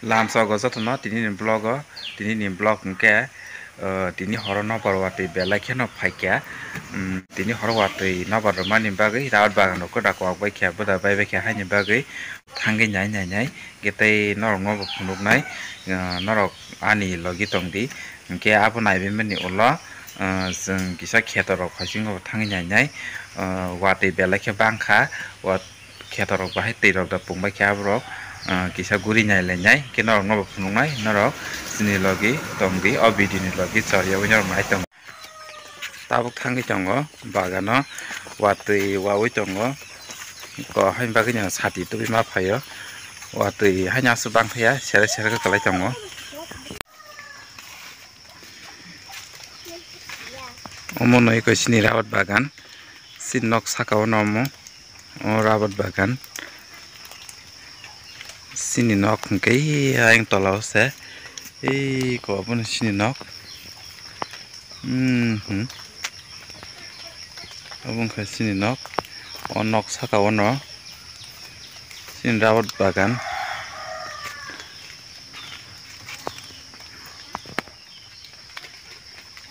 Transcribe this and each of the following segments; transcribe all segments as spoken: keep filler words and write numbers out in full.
Lamsogo jotono tini ni vlog o, tini ni vlog hwnkhe, uh, tini horo nobar watwi belai kheno phaikha. Um, tini horo watwi nobar rwmani bagwi rabat bagan rok kwda kwak bai kha, bwda bai bai kha haini bagwi thangwi nai nai nai. Hwnkhe tei norok no bo phunuknai, uh, norok ani logi tongdi. Hwnkhe abo naibaimani ulo, uh, chwng kisa kheto rok haisingo bo thangwi nai nai, uh, watwi belai khe bangkha. Wat-, kheto rok bahai twi rok da pung bai khe aborok, ah, kisa guri nai lai nai khe norok no bo phunuk nai norok chini logi tong di o video ni logi choriyaui norok nai tong. Tabuk thangwi tongo bagano watwi waui tongo ko haini bagwi no sati tubui ma phaio watwi haino aswk bang phiya sere sere khe kwlai tongo. Omo no eko chini rabat bagan. Chini nok saka o no omo. O rabat bagan. Chini nok hwnkhe ayang tola o se. Ei ko obo no chini nok. Mhm. Obo wngkha chini nok. O nok saka o no. Chini rabat bagan.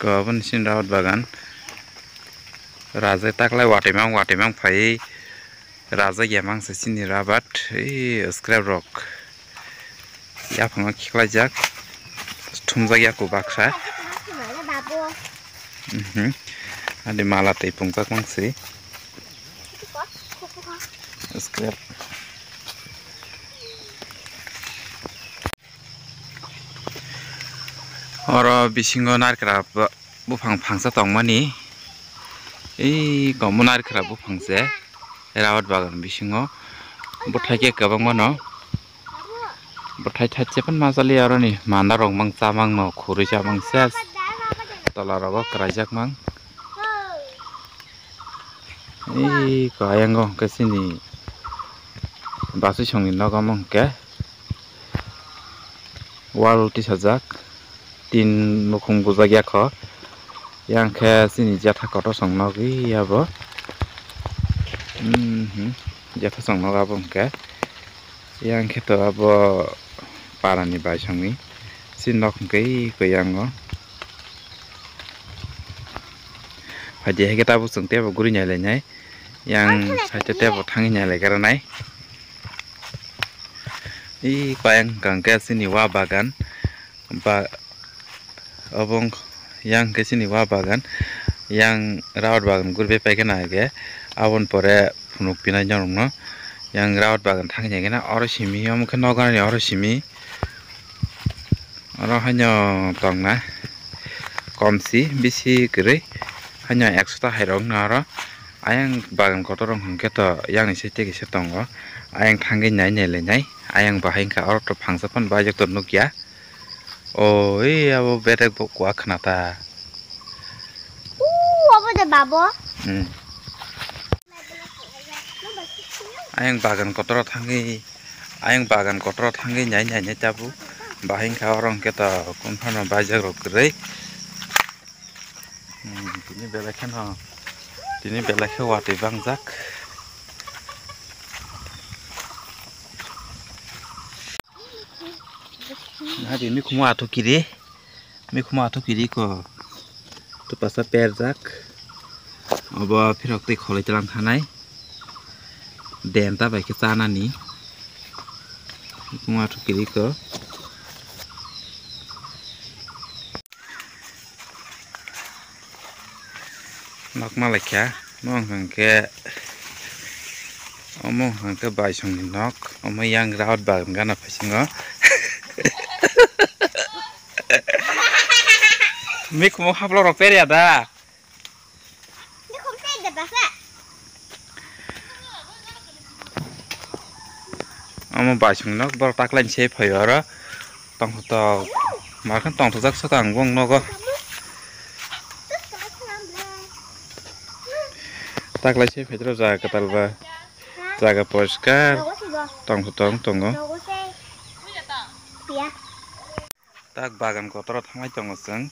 Ko aboni sini rabat bagan. Rajai taklai watwi mang watwi mang phai. Rajai ya mang se sini rabat. Ei scrap rok. Yaphango khiklai jak. Thumjak ya ku baksa. Mhm. Adi mala tei pungjak mang se. Scrap. Oro bisingo narikra buphang phangsa tongmani. Ei komo narikra buphang se rabat bagan bisingo bwthai khe kwbangma no bwthai thachi phano ma chali aroni manda rok mang chamang no khurui chamang ses tola rogo kwraijak mang. Ei ko ayang o hwnkhe chini basui songni nogo omo hwnkhe wall tisajak tin nukhung bujak ya kho yang khe chini jatha kotor song nogwi ya bo. Mhm, jatha song nogo abo hwnkhe yang khe to abo parani bai songni chini nok hwnkhe ei ko yang o. Phaidi hai khe tabuk chwng teibo guri nai lai nai. Yang side o teibo thangwi nai lai gra nai. Ih, payang hwnkha hwnkhe chini wa bagan. Ba, obo wng-, yang hwnkhe chini wa bagan. Yang rabar bagan guri bai paikhe nai khe. Aboni pore phunuk pinai norokno. Yang rabar bagan thangwi nai khe na oro simi, omo khe nogo ani oro simi. Oro haino tongna komsi bisi kwrwi haino ekso ta hai rok wngna oro ayang bagan kotor rok hwnkhe to yang ni side kisa tongo ayang thangwi nai nai lai nai ayang bahai wngkha oro to phangsa phano baijak to nukya o ei abo bedek bo kuwa khna ta o abo de babo. Hmm. Ayang bagan kotoro thangwi, ayang bagan kotoro thangwi nai nai nai tabuk. Bahai wngkha oro hwnkhe to kung phano baijak rok kwrwi. Hmm, tini belai kheno, tini belai khe watwi bangjak. Nadi mikhumu athu kiri. Mikhumu athu kiri ko tupasa perjak obo phirok tei kholoi tlang thanai denta bai khe chanani mikhumu athu kiri ko. Nok malaikha, omo hwnkha khe, omo hwnkha khe baisongni nok, omo yang raot bagan gana phaisingw. Mikhumu haplok rok perya da? Omo baisongni nok, borok taklaini se phaio oro. Tongthok tok. Makhan tongthokjak saka ang bong nogo. Taklai se phaitro jaga kwtal ba. Jaga poriskar. Tongthok tok tongo. Tak bagan kotoro thanglai tongo chwng.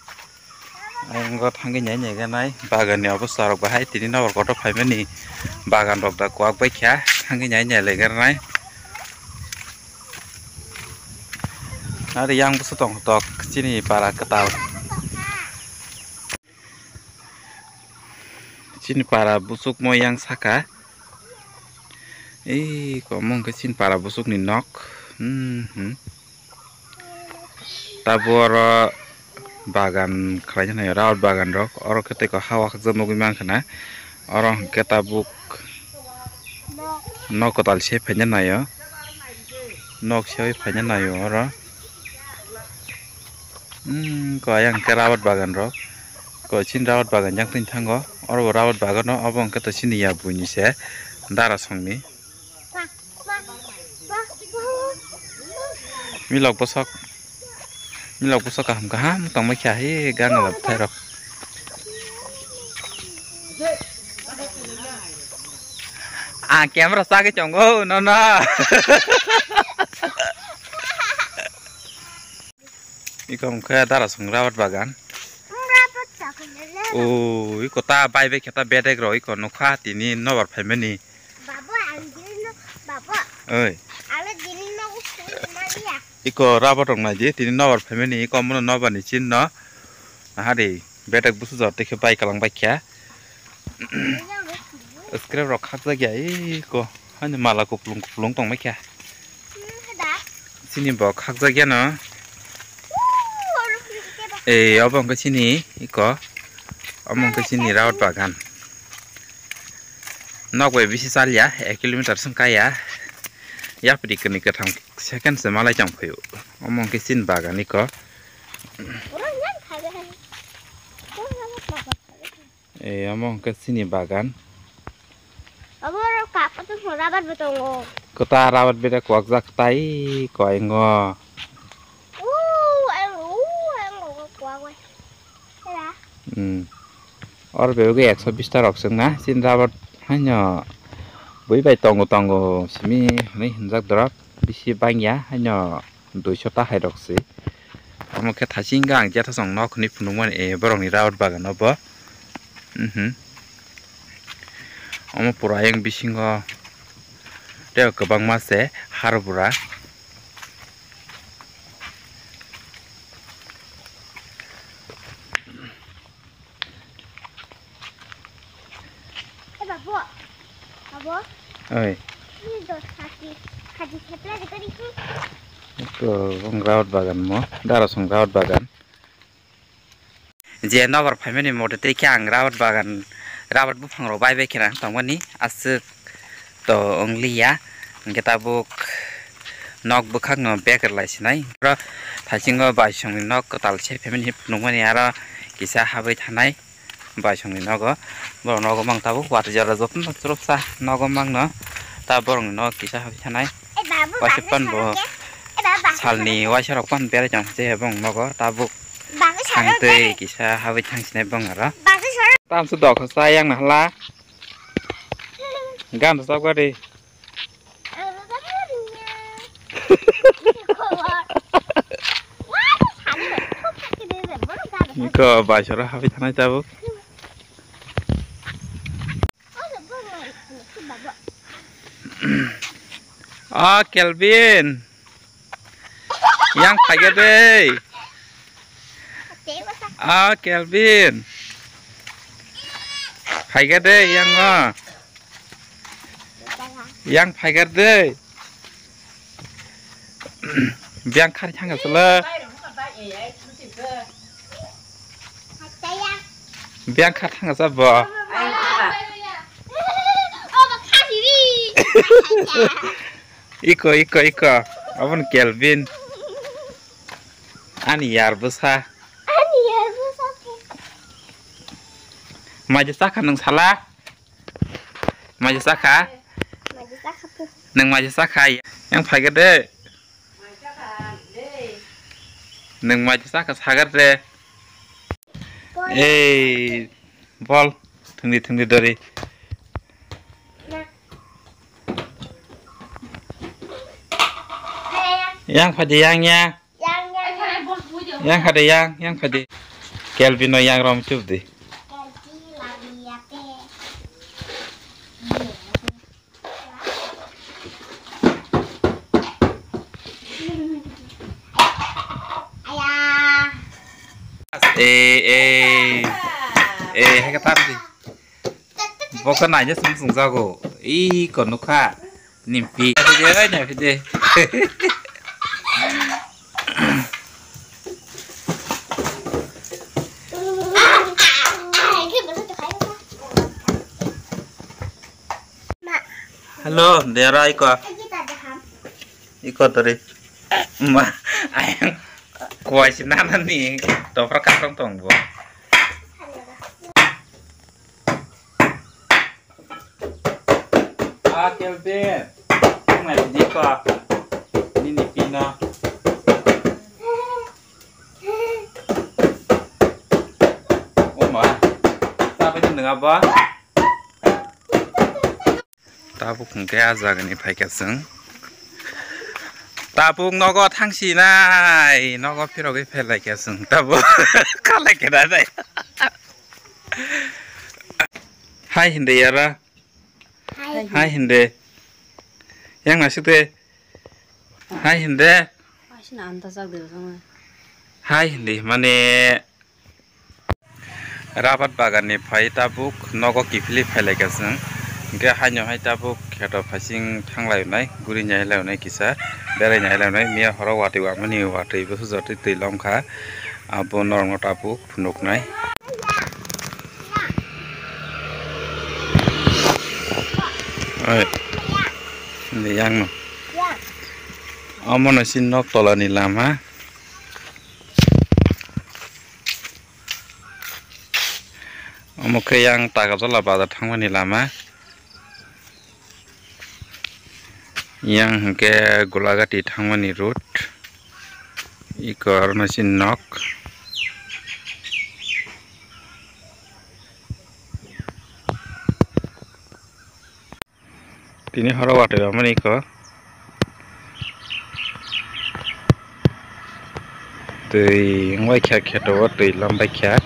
Ayang o thangwi nai nai ganai. Bagan ni obo chwrok bahai tini nokbar kotor phaimani. Bagan rok da kwak bai kha. Thangwi nai nai lai ganai. Are yang busu tong tok chini para kwtal. Chini para busuk mo yang saka. Ei, komong khe chini para busuk ni nok. Hmm, hmm. Tabo oro bagan khlaina naio, rabar bagan rok. Oro khe tei ko ha wakhakjak nugwi mankha na. Oro hwnkhe tabuk nok kwtal se phaina naio. Nok se phaina naio oro. Hmm, ko ayang khe rabar bagan rok. Ko chini rabar bagan yang twi thango. Oro bo rabar bagan no, obo hwnkhe to chini ya buini se dara songni. Milok bosok, milok bosok kaham kaham tongma kha he gana la bwthai rok. Ang camera sagwi tongo nono. Iko hwnkhe dara song rabar bagan. Rabar bagan le. O, iko ta bai bai khe ta bedek rok iko nukha tini nobar phaimani. Baba, ang dino, baba. Oi. Ang dino song maliya. Iko rabar rok naidi tini nobar phaimani iko mono nobar ni chin no. Nahari bedek busu jor tei khe bai kalang bai kha. Scrap rok khakjak ya iko. Hani mala kuplung kuplung tongmai kha. Chini bo khakjak ya no. Ei, obo hwnkhe chini iko. Omo hwnkhe chini rabar bagan. Nok bai bisi chal ya, ek kilometer swng kai ya. Yapri kwnwi kwthang second se malai chong phaio. Omo hwnkhe chini bagan iko. Ei, omo hwnkhe chini bagan. Obo oro kap-, rabar bo tongo. Kwtal rabar beda kwakjak tai koingo. Uu, ang, uu, ang kwak bai. Era. Hmm. Oro bebak ekso bish ta rok chwng na, chini rabar haino bui bai tongo tongo simi hinwi hinjak dorop bisi bangya haino. Duiso ta hai rok se. Omo khe thaiching ang jethasong nok hwnwi phunukmani, eh, borokni rabar bagan o bo. Mhm. Omo pura ayang bisingo tei kwbangma se har bura. Eh, babo. Babo. Oi. Ini dos kaki. Kaji sepla de kari ki. Ito, bong rabar bagan mo. Dara song rabar bagan. Je nobar phaimani mote tei khe ang rabar bagan, rabar buphang rok bai bai khe nang tongmani aswk. To wngliya, hwnkhe tabuk nok bwkhakno beker lai sinai. Oro thaisingo baisongni nok kwtal se phaimani hinwi phunukmani, aro kisa habwi thanai baisongni nogo. Borok nogo mang tabuk watwi jora jotono chwrwpsa nogo mangno. Ta borokni nogo kisa habwi thanai. Waisa pan bo salni waisa rok pan berai tong je bong nogo tabuk thang twi kisa habwi thang sinai bong aro. Tamsuk dok sa yang na hala. Gan rwchap gari. Niko baisora habwi thanai tabuk. Ah, Kelvin. Yang phaikha de. Ah, Kelvin. Phaikha de yang o. Yang phaikha de. Biang khar thang sala. Biang khar thang sa bo. Iko, iko, iko. Abon Kelvin. Ani yar bwsa. Ani yar bwsa. Maji sakha nung sala. Maji sakha. Maji sakha tu. Nung maji sakha. Yang phaikha de. Nung maji sakha sagar de. Ei, bol. Thungdi, thungdi dori. Yang phaidi, yang, yang. Yang, yang, yang. Yang kha de, yang, yang kha de. Kelvin no yang rom chup di. Kelvin lagi ya te. Eh, eh. Eh, hai ka tam di. Bo ka nai je sung sung jago. Ih, ko nukha. Nimpi. Naiphi de, naiphi de. Hello, dera iko. Iko tari. Ma, ayang kuai si nana ni topra kakrong tong bo. Ah, Kelvin. Nai di ko. Nini pino. Oma. Sabai nung abo. Tabuk hwnkhe ah jagani phaikha chwng. Tabuk nogo thangsinai, nogo phirogwi pherlaikha chwng. Tabuk khalai khe nanai. Hai hindi yara. Hai. Hai hindi. Yang nasik de. Hai hindi. Asina anta jak de. Hai hindi mane. Rabat bagan ni phai tabuk nogo kiphilwi phailaikha chwng. Hwnkhe haino hai tabuk kheto phaising thanglainai, guri nailainai kisa, berai nailainai, miya horo watwi wamani watwi bwsajotwi twi lomkha. Abo norokno tabuk phunuknai. Oi. Ni yang no. Omo no si nok tola ni lama. Omo khe yang Takarjala bazar thangmani lama. Yang hwnkhe Golagati thangmani road. Iko aro nasi nok. Tini horo watwi rwmani iko. Twi wngbai kha kheto o twi lambai kha.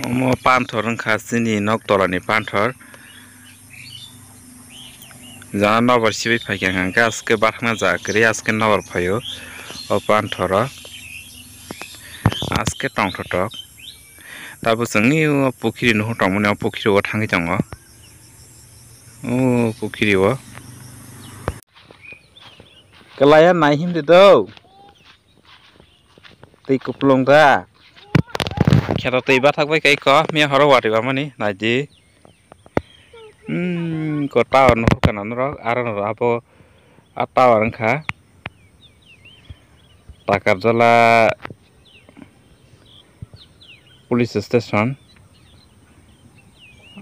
Omo panthor wngkha chini nok tolani panthor. Jana nokbar sibui phaikha hwnkhe aske bathakna jaga kwrwi aske nokbar phaio o panthoro. Aske tongthotok. Tabuk chwngni o pukhiri nuhur tongmani, o pukhiri o thangwi tongo. O pukhiri o. Kwlaiya nai himdi do. Twi kuplung da. Kheto twi bathak bai kai ko, miya horo watwi bamani, nai di. Hmm, ko tower nuhur kana norok, aro norok abo a tower wngkha. Takarjala police station.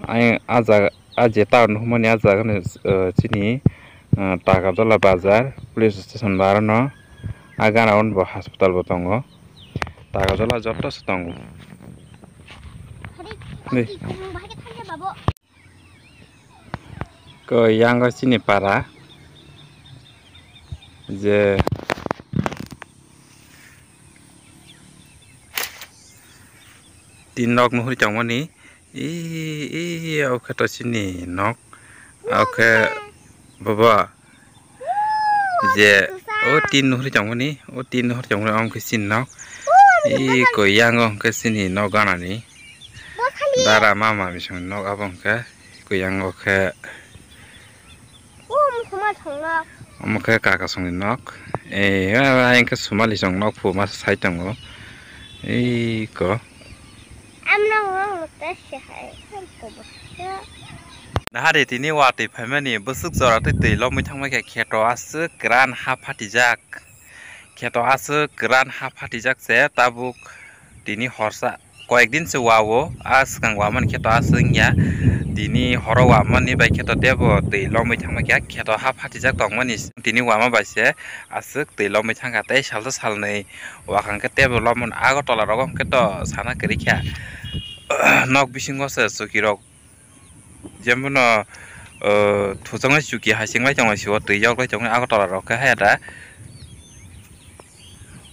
Ai, a jaga, a je tower nuhumani a jaga ni, eh, chini, eh, Takarjala bazar police station aro no a gana o bo hospital bo tongo. Takarjala joto se tongo. Ni. Ko yang o chini para je tin nok nuhuri tongmani. I, i, o khe to chini nok. O khe, baba. Je, o tin nuhuri tongmani, o tin nuhuri tongmani, o khe chini nok. I, ko yang o khe chini nok ganani. Dara mama bising nok abo khe, ko yang o khe. Omo khe kaka songni nok. Eh, ayang khe sumali song nok phu masa sai tongo. Ei ko. Nahari tini watwi phaimani bwswk jora twi twi lomwi thangbai khe kheto aswk kwran ha phatijak. Kheto aswk kwran ha phatijak se tabuk tini horsa. Koyek din se wa o, a swkang wa mani khe to aswk wngya. Tini horo wa mani bai khe to tebo twi lomwi thangma khe, khe to ha phatijak tongmani. Tini wama bai se aswk twi lomwi thangkha tei salsa salnwi wakang khe tebo lomon Agartala rogo hwnkhe to sana kwrwi kha. Nok bisingo se chukirok Jembono, o, thujaknai chuki hai sing lai tongo, sio twi yok lai tongo, Agartala rok khe haya da.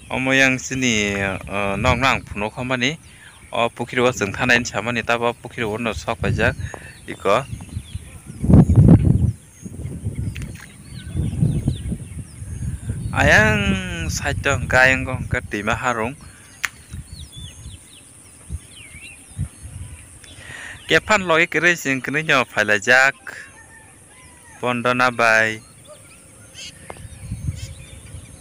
Omo yang chini, o, nokno ang phunuk kha mani, o pukhiri o chwng thanai hinwi samani, tabo pukhiri o no sok paijak iko. Ayang Side o hwnkhe ayang o hwnkhe twima harung. Kephan logi kwrwi chwng kwnwi no phailaijak. Bondona bai.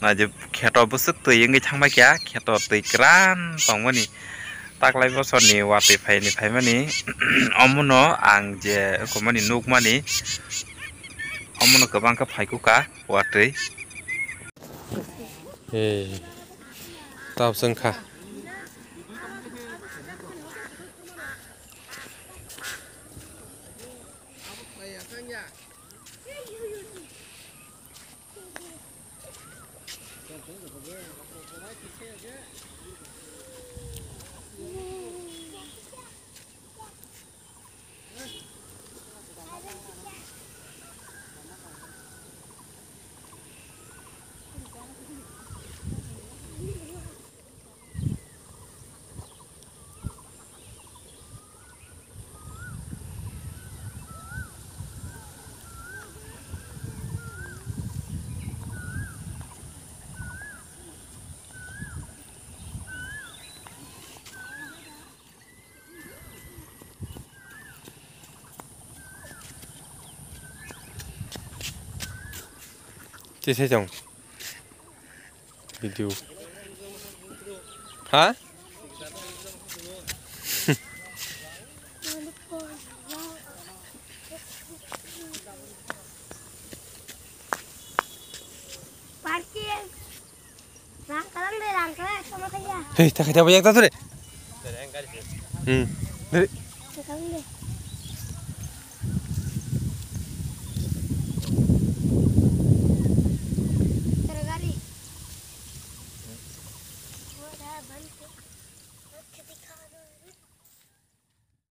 Naidi kheto bwswk twi wngwi thangbai kha, kheto twi kwran tongmani. Taklai bosorni watwi phaini phaimani. Omono ang je wngkukmani nukmani. Omono kwbang khe phaikukha watwi. Hey, tabuk wngkha. Twi sai tong. Video. Ha? Parking. Rang kalang de, rang kalang, sama kaya. Hei, ta khaita ba yak ta tu re. Hmm. Dere. Kalang de. Tergari.